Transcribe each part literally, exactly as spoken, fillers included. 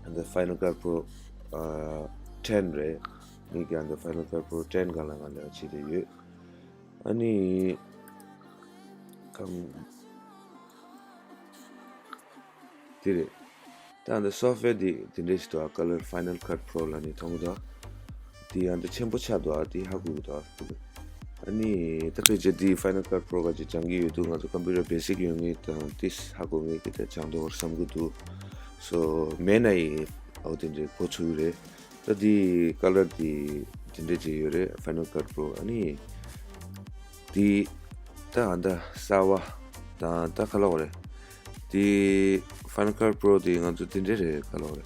ཨ་འདི་Final Cut Pro ཨ་ten རེད། ངེད་ཀྱི་ཨ་འདི་Final Cut Pro ten སྒང་ལ་ང་ལས་ཀ་བྱེད་བསྡད་ཡོད། ཨ་ནི་གང་དེ་རེད། ད་ཨ་འདི་software འདི་དེ་འདྲས་ཞིག་འདུག་ཨ་Color Final Cut Pro ལབ་ནས་མཐོང་གི་འདུག་དེ་ཨ་འདི་ཆེན་པོ་ཆགས་འདུག་ཨ་དེ་ཧ་གོ་གི་འདུག་ཨ་ཨ་ནི་ད་ཕལ་ཆེར་དེ་Final Cut Pro ག་ཅིག་སྦྱང་གི་ཡོད་དུས་ང་ཚོ་computer basic ཡོད་མཁན་དང་དེ་ཧ་གོ་མཁན་གྱི་དེ་སྦྱང་འདུག་བསམ་གི་འདུག So མེད་ན་ཡིན་ཨོ་དེ་འདྲས་གོ་ཚུལ་རེད། ད་དེ་color དེ་དེ་འདྲས་ཅིག་ཡོད་རེད། Final Cut Pro ཨ་ནི་དེ་ད་ཨ་འདི་གསར་བ་དང་ད་ག་ལབ་དགོས་རེད། དེ་Final Cut Pro དེ་ང་ཚོ་དེ་འདྲས་རེད་ག་ལབ་དགོས་རེད།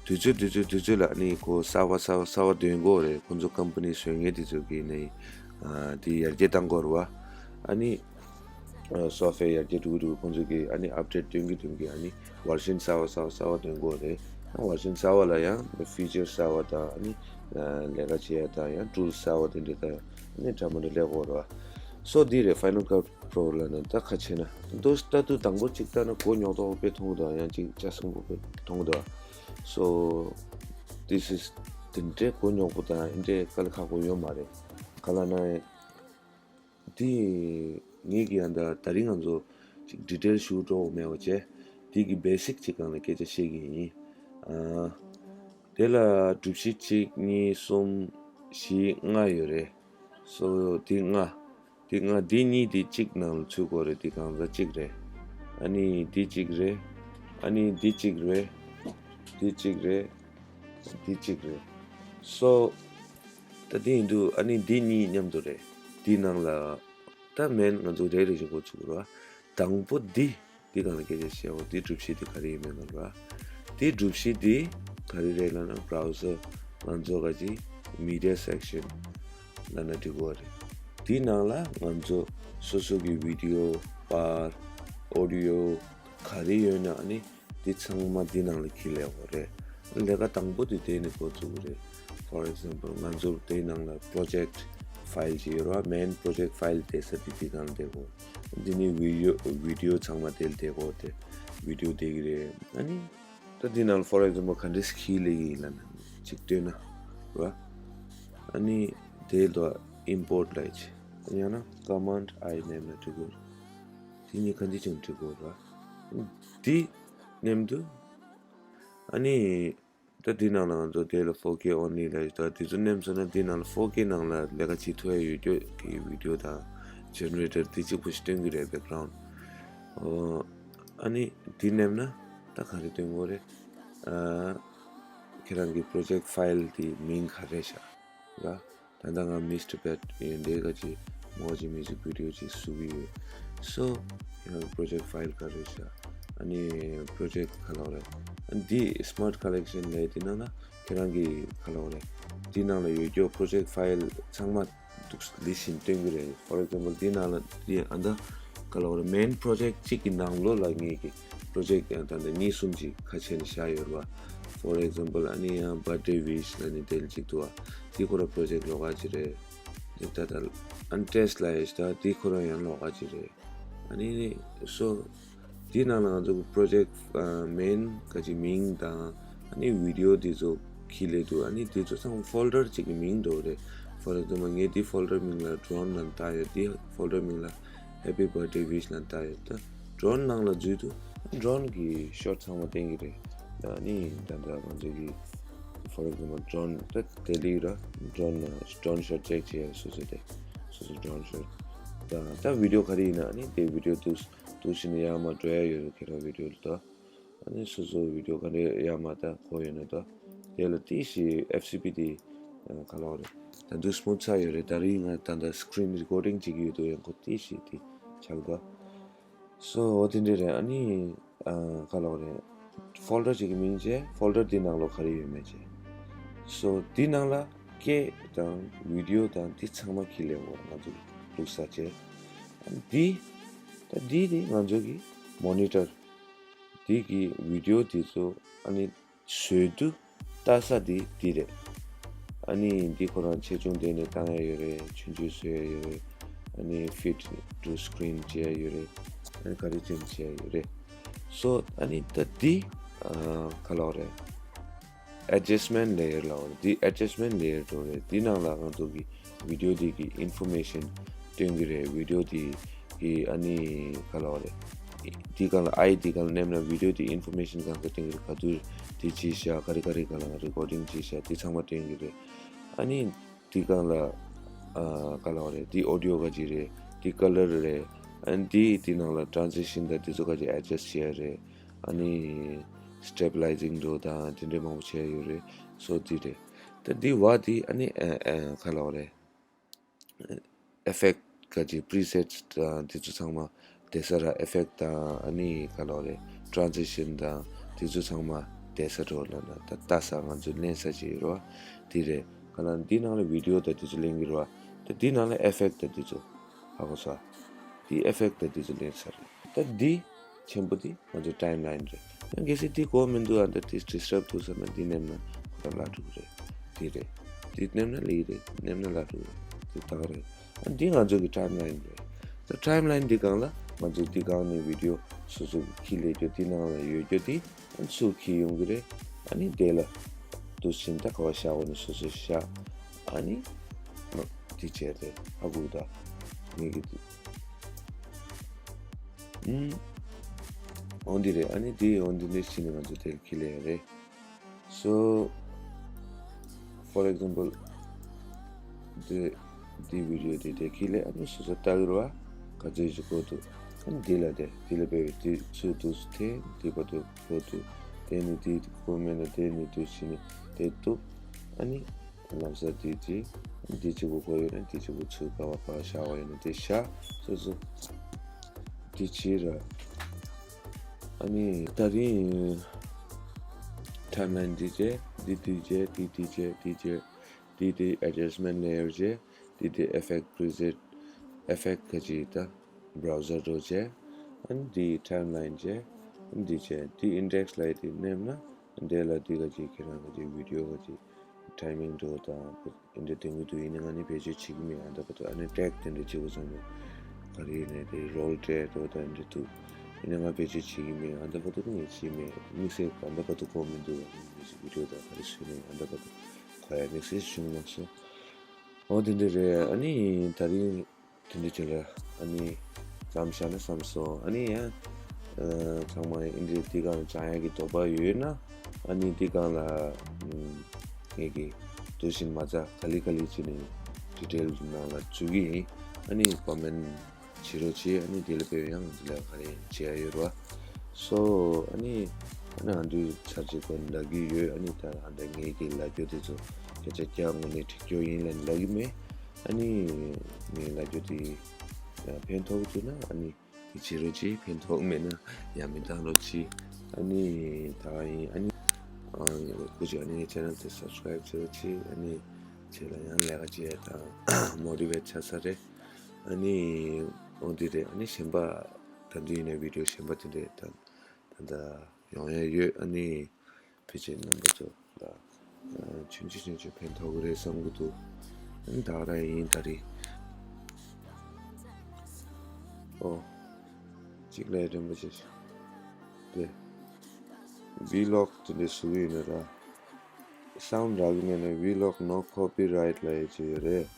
དུས་ཚོད་དུས་ཚོད་དུས་ཚོད་ལ་ཨ་ནི་ཁོ་གསར་བ་གསར་བ་གསར་བ་འདོན་དགོས་རེད། ཁོ་ཚོ་company བཟོ་མཁན་དེ་ཚོ་གི་ནི་ཨ་དེ་ཡར་རྒྱས་གཏང་དགོས་རེད་བ། ཨ་ནི་software ཡར་རྒྱས་འགྲོ་གི་འགྲོ་གི་ཁོང་ཚོ་གིས་ཨ་ནི་update སྟོན་གྱི་སྟོན་གྱི་ཨ་ནི་version གསར་བ་གསར་བ་གསར་བ་འདོན་དགོས་རེད། ཨ་version གསར་བ་ལ་ཡང་feature གསར་བ་དང་ཨ་ནི་ལས་ཀ་བྱེད་ཡ་དང་ཡང་tools གསར་བ་དེ་འདྲ་དང་ཨ་ནི་འདྲ་མི་འདྲ་སླེབས་དགོས་རེད་བ། So འདི་རེད། Final Cut Pro ལབ་ན་ད་ཁ་ཕྱེ་ན་འདུག་ལྟ་དུས་དང་པོ་གཅིག་ལྟ་ན་གོ་ཉོག་ཏོག་དཔེ་མཐོང་གི་འདུག་ཡང་གཅིག་ཆ་ཚང་པོ་དཔེ་མཐོང་གི་འདུག So this is དེ་འདྲའི་གོ་ཉོག་པོ་དང་འདི་འདྲའི་དཀའ་ལས་ཁག་པོ་ཡོད་མ་རེད། ག་ལབ་ན། དེ་ངེད་ཀྱི་ཡང་ད་ད་རིང་ང་ཚོ་ཅིག་detail ཞུ་འགྲོ་མེད་པ་བྱས། དེ་གི་basic ཅིག་སྒང་ལ་སྐད་ཆ་བཤད་ཀྱི་ཡིན། ཨ། དེ་ལ་གྲུ་བཞི་གཅིག་གཉིས་གསུམ་བཞི་ལྔ་ཡོད་རེད། So དེ་ལྔ། དེ་ལྔ་དེ་གཉིས་དེ་གཅིག་ནང་ལ་ཚུད་དགོས་རེད། དེ་གང་ཟག་གཅིག་རེད། ཨ་ནི་དེ་གཅིག་རེད། ཨ་ནི་དེ་གཅིག་རེད། དེ་གཅིག་རེད། འདི་གཅིག་རེད། So ད་འདི་ཡིན་དུས་ཨ་ནི་འདི་གཉིས་མཉམ་དུ་རེད། འདི་ནང་ལ་ད་main ང་ཚོ་རེ་རེ་བཞིན་འགོ་ཚུགས་རོགས། དང་པོ་འདི་འདི་སྒང་ལ་སྐད་ཆ་བཤད་འོ། འདི་གྲུ་བཞི་འདི་ག་རེ་ཡིན་མིན་ལབ་རོགས། འདི་གྲུ་བཞི་འདི་ག་རེ་རེད་ལབ་ན་browser ང་ཚོ་ག་ཅི་media section ལབ་ན་འགྲིག་གོ་རེད། འདི་ནང་ལ་ང་ཚོ་སོ་སོ་གི་video པར་audio ག་རེ་ཡོད་ན་ཨ་ནི། འདི་ཚང་མ་འདི་ནང་ལ་འཁྱེར་སླེབས་དགོས་རེད། ལས་ཀ་དང་པོ་དེ་དེ་ནས་འགོ་བཙུགས་དགོས་རེད། For example ང་ཚོར་དེའི་ནང་ལ་project file ཅིག་ཡོད་རེད་བ། main project file བསྡད་ས་དེ་འདི་ནང་ལ་བསྡད་དགོས། འདི་ནི་video video ཚང་མ་དེ་ལ་བསྡད་དགོས་ཏེ། video བསྡད་ཀྱི་རེད། ཨ་ནི་ད་འདི་ནང་ལ་for example ག་འདྲས་འཁྱེར་སླེབས་ཀྱི་ཡིན་ལབ་ན་ཅིག་སྟོན་ན་རེད་བ། ཨ་ནི་དེ་ལ་import ལབ་ཡ་ཅིག་ཡང་ན་command I མནན་ན་འགྲིག་གི་རེད། དེ་གཉིས་ག་འདྲས་བྱས་ན་འགྲིག་གི་རེད་བ། འདི་མནན་དུས། ཨ་ནི། ད་འདི་ནང་ལ་ང་ཚོ་དེ་ལ་four K only ལབ་ཡོད། ད་དེ་ཚོ་མནན་སོང་ན་འདི་ནང་ལ་four K ནང་ལ་ལས་ཀ་བྱེད་ཐུབ་ཡ་ཡོད་རྒྱུ་གི་video དང་generator དེ་གཅིག་པོ་ཞིག་སྟོན་གྱི་རེད་background། ཨོ། ཨ་ནི་འདི་མནན་ན་ད་ག་རེ་སྟོན་གྱི་རེད། ཨ། ཁྱེད་རང་གི་project file དེ་མིང་ག་རེ་བཞག་ལ། ད་ལྟ་ང་Mister Bat ཡོན་ཏན་ག་ཅིག་མོ་ཅིག་music video ཅིག་བཟོ་གི་ཡོད། So ཁྱེད་རང་project file ག་རེ་བཞག་ཨ་ནི་project ག་ལབ་རེད། ཨ་ནི་འདི་smart collection ལབ་དེ་ནང་ན་ཁྱེད་རང་གི་ག་ལབ་རེད། འདི་ནང་ལ་ཡོད་རྒྱུ་project file ཚང་མ་འདུག་ལི་བཞིན་སྟོན་གི་རེད། For example འདི་ནང་ལ་འདི་ཨ་ད་ག་ལབ་རེད། main project གཅིག་གི་ནང་ལོགས་ལ་ངེད་ཀྱི་project ཡང་ད་ལྟ་གཉིས་གསུམ་ཅིག་ཁ་ཕྱེ་ནས་བཞག་ཡོད་རེད་བ། For example ཨ་ནི་ཡང་birthday wish ལབ་ནས་དེ་ལ་གཅིག་འདུག་བ། འདི་ཁོ་རང་project ལོགས་ཀ་ཅིག་རེད། འདི་ད་ལྟ་ཨ་ནི་test ལབ་ཡ་ཞིག་ད་འདི་ཁོ་རང་ཡང་ལོགས་ཀ་ཅིག་རེད། ཨ་ནི་so འདི་ནང་ལ་ང་ཚོ་གི་project ཨ་main ག་ཅིག་མིང་དང་ཨ་ནི་video འདི་ཚོ་འཁྱེར་སླེབས་འདུག་ཨ་ནི་འདི་ཚོ་ཚང་མ་folder གཅིག་གི་མིང་འདྲ་བོ་རེད། For example ངས་འདི་folder མིང་ལ་drone ལབ་བཏགས་ཡོད། འདི་folder མིང་ལ་happy birthday wish ལབ་བཏགས་ཡོད། ད་drone ནང་ལ་འཛུལ་དུས་drone གི་shot ཚང་མ་བསྟན་གྱི་རེད། ཨ་ནི་ད་ལྟ་ང་ཚོ་གི་for example drone ད་དེ་ལི་ར་drone drone shot check བྱེད་ཡ་སོ་སོ་དེ་སོ་སོ་drone shot ད་ད་video ག་རེ་ཡིན་ན་ཨ་ནི་དེ་video འདུག་འདུག་བཞིན་ཡར་མར་འགྲོ་ཡ་ཡོད་རེད། ཁྱེད་རང་video ལ་ད། ཨ་ནི་སོ་སོ་video ག་འདྲ་ཡར་མར་ད་གོ་ཡོད་ན་ད། དེ་ལ་ཏིག་ཞིག་F C P དེ་ག་ལབ་རེད། ད་འདུག་smooth ཆགས་ཡོད་རེད། ད་རིང་ང་ད་ད་screen recording བྱེད་ཀྱི་ཡོད་དུས་ཡང་ཁོ་ཏིག་ཞིག་དེ་ཆགས་ད། So འོ་དེ་འདྲ་རེད། ཨ་ནི་ག་ལབ་རེད། folder གཅིག་གི་མིང་བྱས་folder དེ་ནང་ལོགས་ག་རེ་ཡོད་མེད་བྱས། So དེ་ནང་ལ་སྐད་དང་video དང་དེ་ཚང་མ་འཁྱེར་སླེབས་འོ་ང་ཚོ་བླུགས་ས་བྱས། ཨ་ནི་དེ་ད་དེ་དེ་ང་ཚོ་གི་monitor དེ་གི་video དེ་ཚོ་ཨ་ནི་བཟོས་དུས་ལྟ་ས་དེ་དེ་རེད། ཨ་ནི་འདི་ཁོ་རང་ཆེ་ཆུང་དེ་ནས་བཏང་ཡ་ཡོད་རེད། ཆུང་ཆུང་བཟོ་ཡ་ཡོད་རེད། ཨ་ནི་fit to screen བྱེད་ཡ་ཡོད་རེད། ཨ་ནི་ག་རེ་ཅན་བྱེད་ཡ་ཡོད་རེད། So ཨ་ནི་ད་འདི་ཨ་ག་ལབ་རེད། adjustment layer ལབ་པ་རེད། འདི་adjustment layer འགྲོ་རེད། འདི་ནང་ལ་ང་ཚོ་གི་video འདི་གི་information སྟོན་གྱི་རེད། video འདི་གི་ཨ་ནི་ག་ལབ་པ་རེད། འདི་སྒང་ལ་ཨའི་འདི་སྒང་ལ་མནན་ན་video འདི་information གང་ག་སྟོན་གྱི་རེད། ག་དུས་འདི་བྱས་ཤག་ག་རེ་ག་རེ་སྒང་ལ་recording བྱས་ཤག་འདི་ཚང་མ་སྟོན་གྱི་རེད། ཨ་ནི་འདི་སྒང་ལ་ཨ་ག་ལབ་པ་རེད། འདི་audio ག་ཅི་རེད། འདི་color རེད། ཨ་ནི་འདི་འདི་ནང་ལ་transition དང་འདི་ཚོ་ག་ཅི་adjust བྱས་རེད། ཨ་ནི་stabilizing འགྲོ་དང་དེ་འདྲའི་མང་པོ་བྱས་ཡོད་རེད། སོ་འདི་རེད། ད་འདི་བ་འདི་ཨ་ནི་ཨ་ཨ་ག་ལབ་པ་རེད། effect ག་ཅི་preset དང་དེ་ཚོ་ཚང་མ་བསྡད་ས་ར། effect དང་ཨ་ནི་ག་ལབ་པ་རེད། transition དང་དེ་ཚོ་ཚང་མ་བསྡད་ས་འགྲོ་ལབ་ན་ད་ལྟ་ས་ང་ཚོ་ལེན་ས་ཅིག་ཡོད་རེད་བ། འདི་རེད། ག་ལབ་འདི་ནང་ལ་video དང་དེ་ཚོ་ལེན་གྱི་རེད་བ། ད་འདི་ནང་ལ་effect དང་དེ་ཚོ་ཧ་གོ་ས། འདི་effect དང་དེ་ཚོ་ལེན་ས་རེད། ད་འདི་ཆེན་པོ་འདི་ང་ཚོ་timeline རེད། ཡང་གལ་སྲིད་འདི་གོ་མི་འདུག་ཨ་འདི་disturb འདུག་བསམ་ན་འདི་མནན་ན་ཁོ་རང་ལ་འགྲོ་གི་རེད། འདི་རེད། འདི་མནན་ན་ལེགས་རེད། མནན་ན་ལ་འགྲོ་གི་རེད། འདི་ད་ག་རེད། ཨ་འདི་ང་ཚོ་གི་timeline རེད། ད་timeline འདི་སྒང་ལ་ང་ཚོ་འདི་སྒང་ནས་video སོ་སོ་གི་ཁྱེར་སླེབས་རྒྱུ། འདི་ནང་ལ་ཡོད་རྒྱུ་འདི་ཨ་ནི་སུ་ཁྱེར་ཡོང་གི་རེད། ཨ་ནི་དེ་ལ་འདུག་སེ་ད་ག་བ་བཞག་དགོས་ན་སོ་སོ་བཞག་ཨ་ནི་འདི་བྱས་རེད། ཧ་གོ་ད་ངེད་ཀྱི་འདི། ཨུམ། འོ་འདི་རེད། ཨ་ནི་འདི་འོ་འདི་འདྲ་བྱས་ནས་ང་ཚོ་དེར་ཁྱེར་སླེབས་ཡ་རེད། So, for example, འདི་འདི་video འདི་དེ་ཁྱེར་སླེབས། ཨ་ནི་སོ་སོ་ལྟ་གི་རེད་བ། ག་ཚོད་ཅིག་འགོར་འདུག་ཨ་ནི་འདི་ལ་དེ་འདི་ལ་དཔེ་འདི་ཚོད་འདུག་ཐེངས་འདི་བར་དུ་འགོར་འདུག་དེ་ནི་འདི་འགོར་མེད་ན་དེ་ནི་འདུག་བྱས་ནས་དེ་འདུག་ཨ་ནི། ལམ་སང་དེ་དེ་དེ་གཅིག་པུ་དགོས་ཡོད་ན་དེ་གཅིག་པུ་ཚུར་ག་བ་ག་བ་བཞག་པ་ཡོད་ན་དེ་བཞག་སོ་སོ་དེ་བྱེད་ར། ཨ་ནི་ད་རིང་timeline འདི་བྱས་འདི་དེ་བྱས་འདི་དེ་བྱས་འདི་བྱས་འདི་དེ་adjustment layer བྱས་འདི་དེ་effect preset effect ག་ཅི་ད་browser འགྲོ་བྱས། ཨ་ནི་འདི་timeline བྱས་ཨ་ནི་འདི་བྱས་འདི་index ལ་ཡི་དེ་མནན་ན་འདི་ལ་འདི་ག་ཅི་ཁྱེད་རང་ག་ཅི་video ག་ཅི་timing འགྲོ་དང་། འདི་འདྲ་དེ་མི་འདུག་ཡིན་ནའི་ང་ནི་བེད་སྤྱོད་བྱེད་ཀྱི་མེད། ཨ་ད་བར་དུ་ཨ་ནི་track དེ་འདྲ་བྱེད་དགོས་བསམ་ནས་ག་རེ་ཡིན་ནའི་དེ་roll track འགྲོ་དང་འདི་འདྲ་འདུག་ཡིན་ནའི་ང་བེད་སྤྱོད་བྱེད་ཀྱི་མེད། ཨ་ད་བར་དུ་ངས་བྱས་མེད། དམིགས་བསལ་ཨ་ད་བར་དུ་གོ་མི་འདུག་ཨ་ནི་music video དང་ག་རེ་བཟོས་ནའི་ཨ་ད་བར་དུ་གོ་ཡ་དམིགས་བསལ་བྱུང་མ་སོང་། འོ་དེ་འདྲ་རེད། ཨ་ནི་ད་རིང་དེ་འདྲ་བྱས་ལ་ཨ་ནི་མཚམས་བཞག་ན་བསམ་སོང་། ཨ་ནི་ཡང་ཨ་ཚང་མ་ཨིན་དྲི་འདི་སྒང་སྦྱང་ཡག་གི་འདོད་པ་ཡོད་ན་ཨ་ནི་འདི་སྒང་ལ་ཨམ་ངེད་ཀྱི་འདུག་བཞིན་མ་རྩ་ག་ལེ་ག་ལེ་བྱས་ནས་detail ནང་ལ་འཛུལ་གྱི་ཡིན། ཨ་ནི་comment བྱེད་རོགས་བྱེད། ཨ་ནི་དེ་ལ་དཔེ་ཡང་ང་ཚོ་ལ་ག་རེ་བྱེད་ཡ་ཡོད་རེད་བ། So ཨ་ནི་ཨ་ནི་ཨ་འདུས་ཚར་གཅིག་པ་ལབ་ཀྱི་ཡོད། ཨ་ནི་ད་ཨ་འདྲ་ངེད་ཀྱི་ལབ་རྒྱུ་དེ་ཚོ་སྐད་ཆ་རྒྱག་དངོས་གནས་འགྲིག་རྒྱུ་ཡིན་ལབ་ལབ་ཀྱི་མེད། ཨ་ནི་ངའི་ལབ་རྒྱུ་དེ་ཕན་ཐོགས་འདུག་ན་ཨ་ནི་དེ་བྱེད་རོགས་གྱིས། ཕན་ཐོགས་མེད་ན་ཡང་མི་བཏང་རོགས་གྱིས། ཨ་ནི་ད་ཡིན་ཨ་ནི་ཨ་ནི་སྐུ་མཁྱེན་ཨ་ནི་channel དེ་subscribe བྱེད་རོགས་གྱིས། ཨ་ནི་ཁྱེད་ལ་ཡང་ལས་ཀ་བྱེད་དང་motivate བྱ་ས་རེད། ཨ་ནི་འོ་འདི་རེད། ཨ་ནི་གཞན་པ་ད་འདི་ཡིན་ན་video གཞན་པ་དེ་འདྲས་ད་ད་ལྟ་ཡོང་ཡ་ཡོད། ཨ་ནི་ཕལ་ཆེར་རྣམ་པ་ཚོ་ལ་ཆུང་ཆུང་ཆུང་ཆུང་ཕན་ཐོགས་ཀྱི་རེད་བསམ་གྱི་འདུག་ཨ་ནི་ད་ག་རང་ཡིན་ད་རེད། ཨོ། གཅིག་ལས་རིན་པོ་ཆེ་ཞིག་དེ་vlog དེ་འདྲས་བཟོ་གི་ཡོད་ན་ར། sound རག་གི་མེད་ན་vlog no copyright ལབ་ཡས་ཅིག་ཡོད་རེད།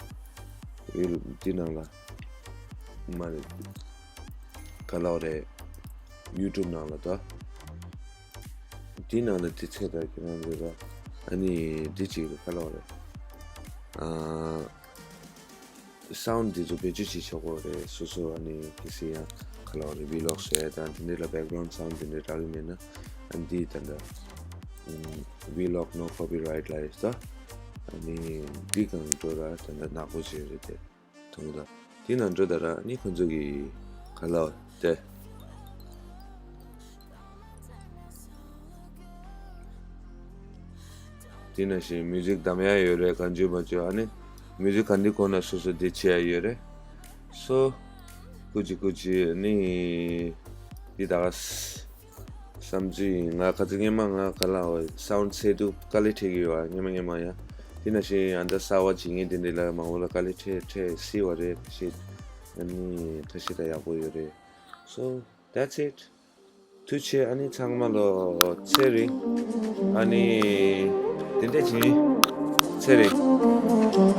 vlog འདི་ནང་ལ་མ་རེད། ག་ལབ་རེད། YouTube ནང་ལ་ད། འདི་ནང་ལ་འདི་ཚད་ད་ཁྱེད་རང་ཚོ་ད་ཨ་ནི་འདི་ཅིག་རེད། ག་ལབ་རེད། ཨ། sound འདི་ཚོ་བེད་སྤྱོད་བྱེད་ཆོག་གི་རེད། སོ་སོ་ཨ་ནི་གལ་སྲིད་ཡང་ག་ལབ་རེད། vlog བཟོ་ཡ་དང་དེ་འདྲ་ལ་background sound དེ་འདྲ་རག་གི་མེད་ན་ཨ་ནི་འདི་ད་ལྟ་ཨམ་vlog no copyright ལབ་ཡོད་ད། ཨ་ནི་འདི་གང་འགྲོ་ར་ད་ལྟ་ནག་པོ་བྱས་རེད་དེ། མཐོང་གི་ད། དེ་ནང་འགྲོ་ད་ར་ཨ་ནི་ཁོ་ཚོ་གི་ག་ལབ་དེ། དེ་ནང་བཞིན་music བདམས་ཡ་ཡོད་རེད། གང་བྱུང་མ་བྱུང་ཨ་ནི་music ག་འདི་གོ་ན་སོ་སོ་འདི་བྱེད་ཡ་ཡོད་རེད། So སྐུ་མཁྱེན་སྐུ་མཁྱེན་ཨ་ནི་འདི་ད་ག་བསམ་ཚུལ་ཡིན། ང་ཁ་ཚ་སྔས་མ་ང་ག་ལབ་sound ཚད་དུ་དཀའ་ལས་འཕྲད་ཀྱི་ཡོད་ཨ། སྔས་མ་སྔས་མ་ཡ། དེ་ནང་བཞིན་ཨ་ད་གསར་པ་བྱེད་མཁན་དེ་འདྲ་ལ་མང་པོ་ལ་དཀའ་ལས་འཕྲད་འཕྲད་སྲིད་པ་རེད། ཁ་ཤས་ཨ་ནི་ཁ་ཤས་ད་ཡག་པོ་ཡོད་རེད། So that's it. ཐུགས་རྗེ་ཆེ། ཨ་ནི་ཚང་མ་ལ་ཚེ་རིང་། ཨ་ནི་ དེ་འདྲ་བྱས། ཚེ་རིང་།